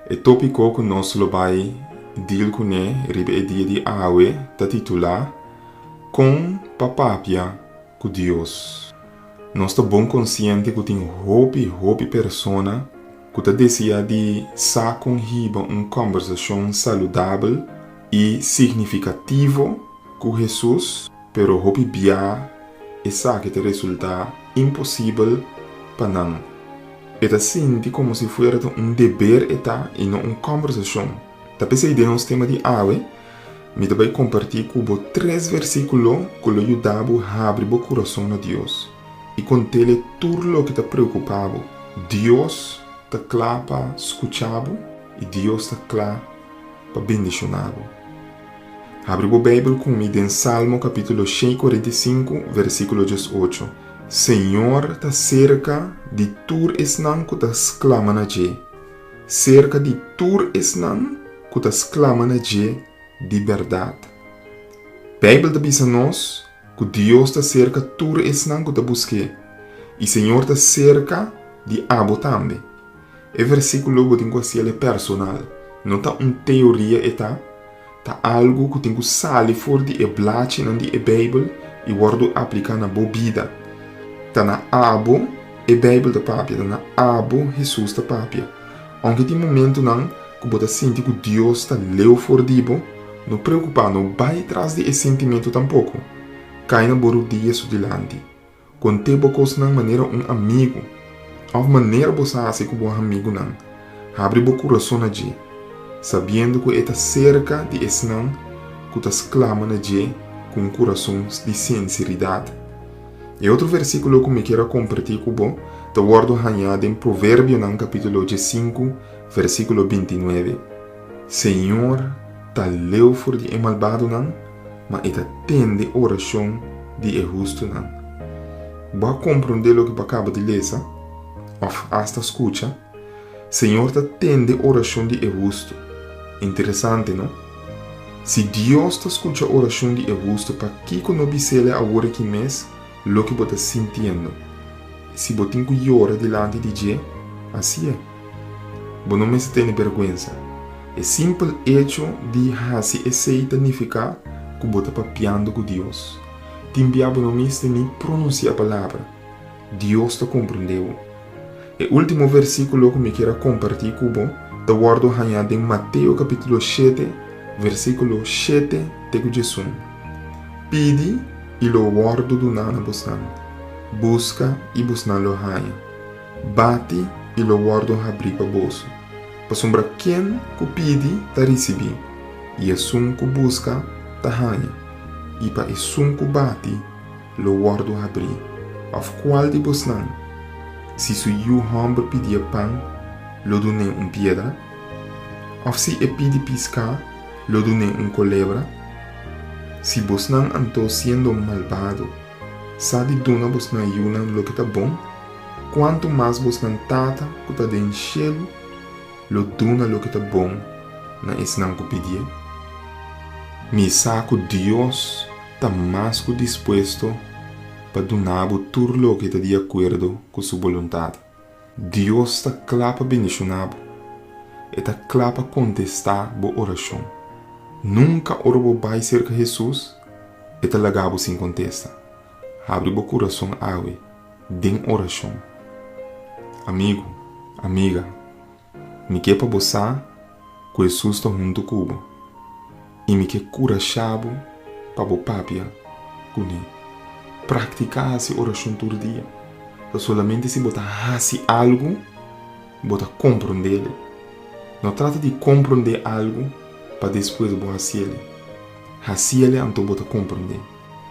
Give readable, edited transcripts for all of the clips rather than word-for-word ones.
E tópiko ku nos lo bai deal kuné riba e dia di awe ta titulá, Kon pa papia ku Dios. Nos ta bon konsiente ku tin hopi, hopi persona ku ta deseá di sa kon hiba un kòmbersashon saludabel i signifikativo ku Hesus, pero hopi bia esaki ta resultá imposibel pa nan. E ta sinti komo si fuera ta un deber e ta i no un kòmbersashon. Ta p'esei den nos tema di awe, mi ta bai kompartí ku bo tres versíkulo ku lo yuda bo habri bo kurason na Dios i kont'El tur loke ta preokupá bo. Dios ta kla pa skucha bo i Dios ta kla pa bendishoná bo. Habri bo Beibel ku mi den Salmo kapítulo 145, versíkulo 18. Señor ta serka di tur esnan ku ta sklama na dje, serka di tur esnan ku ta sklama na dje di bèrdat. Beibel ta bisa nos ku Dios ta serka tur esnan ku ta busk'é, i Señor ta serka di abo tambe. E versíkulo bo tin ku hasiel e personal, no ta un teoria e ta, ta algu ku tin ku sali for di e blachinan di e Beibel i wòrdu apliká na bo bida. Ta na abo e Beibel ta papia, ta na abo Hesus ta papia. Ounke tin momentunan ku bo ta sinti ku Dios ta leu for di bo, no preokupá, no bai tras di e sintimentu tampoko. Kai na bo rudia su dilanti. Kont'é bo kosnan manera un amigu òf manera bo sa hasi ku bo amigunan. Habri bo kurason na dje, sabiendo ku e ta serka di esnan ku ta sklama na dje ku un kurason di sinseridat. E otro versíkulo ku mi kier a kompartí ku bo ta wòrdu hañá den Proverbionan kapítulo 15, versíkulo 29. Señor ta leu for di e malbadonan, ma e ta tende orashon di e hustunan. Bo a komprondé loke bo a kaba di lesa òf asta skucha? Señor ta tende orashon di e hustu. Interesante, no? Si Dios ta skucha orashon di e hustu, pakiko no bis'el awor aki mes loke bo ta sintiendo? Si bo tin ku yora dilanti di dje, hasié. Bo no mester tene bèrgwensa. E simpel echo di hasi esei ta nifiká ku bo ta papiando ku Dios. Tin bia bo no mester ni pronunsiá palabra. Dios ta komprendé bo. E último versíkulo ku mi kier a kompartí ku bo ta wòrdu hañá den Mateo kapítulo 7, versíkulo 7 te ku 11. Pidi, i lo wòrdu duná na bosnan. Buska, i bosnan lo haña. Bati i lo wòrdu habrí pa boso. Pasobra ken ku pidi ta risibí, i esun ku buska ta haña, i pa esun ku bati lo wòrdu habrí. Òf kual di bosnan, si su yu hòmber pidié pan, lo dun'é un piedra? Òf si e pidi piská, lo dun'é un kolebra? Si bosnan anto siendo malbado, sa di duna bosnan yunan loke ta bon, kuantu mas bosnan Tata ku ta den shelu lo duna loke ta bon na esnan ku pidié? Mi sa ku Dios ta mas ku dispuesto pa duna bo tur loke ta di akuerdo ku su boluntat. Dios ta kla pa bendishoná bo. E ta kla pa kontestá bo orashon. Nunka ora bo bai serka Hesus, e ta laga bo sin kontesta. Habri bo kurason awe den orashon. Amigu, amiga, mi ke pa bo sa ku Hesus ta huntu ku bo i mi ke kurashá bo pa bo papia kuné. Praktiká hasi orashon tur dia. Ta solamente si bo ta hasi algu bo ta komprondé. No trata di komprondé algu pa despues bo hasiel. Hasiel anto bo ta komprondé.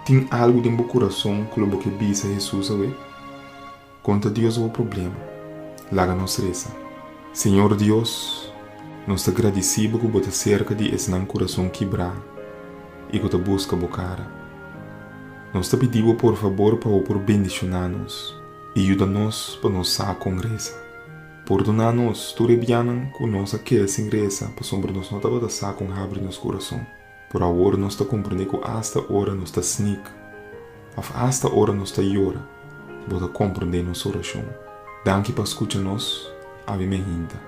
Tin algu den bo kurason ku lo bo ke bisa Hesus awe? Konta Dios bo problema. Laga nos resa. Señor Dios, nos ta gradisí bo ku bo ta serka di esnan kurason kibrá i ku ta buska bo kara. Nos ta pidi bo por fabor pa bo por bendishoná nos i yuda nos pa nos sa kon resa. Pordoná nos tur e bianan ku nos a keda sin resa pasobra nos no tabata sa kon habri nos kurason. Pero awor nos ta komprendé ku asta ora nos ta snik òf asta ora nos ta yora, bo ta komprendé nos orashon. Danki pa skucha nos, awe mi hinta.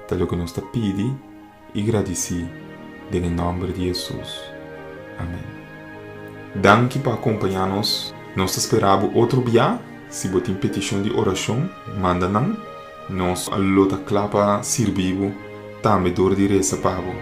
Ta loke nos ta pidi i gradisí den e nòmber di Hesus. Amèn. Danki pa akompañá nos. Nos ta spera bo otro bia. Si bo tin petishon di orashon, manda nan. Nos lo ta kla pa sirbi bo tambe dor di resa pa bo.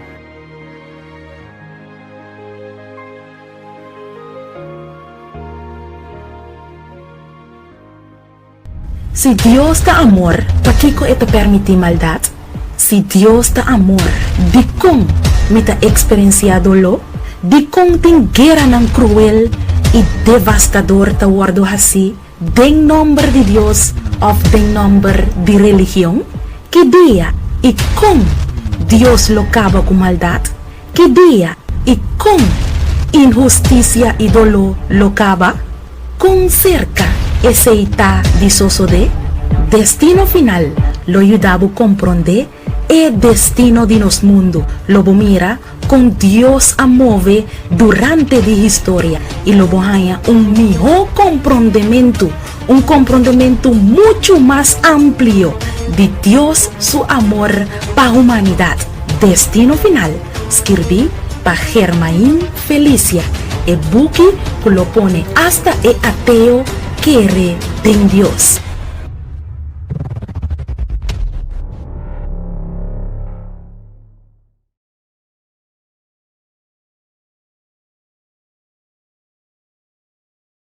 Si Dios ta amor, pakiko e ta permití maldat? Si Dios ta amor, dikon mi ta eksperensiá doló? Dikon tin gueranan kruel i devastador ta wòrdu hasí den nòmber di Dios òf den nòmber di religion? Ki dia i kon Dios lo kaba ku maldat? Ki dia i kon inhustisia i doló lo kaba? Kon serka esei ta di sosodé? Destino Final lo yuda bo komprondé e destino di nos mundu. Lo bo mira kon Dios a move durante di historia i lo bo haña un mihó komprondementu, un komprondementu muchu mas amplio di Dios su amor pa humanidat. Destino Final, skirbí pa Germain Felicia, e buki ku lo pone asta e ateo kere den Dios.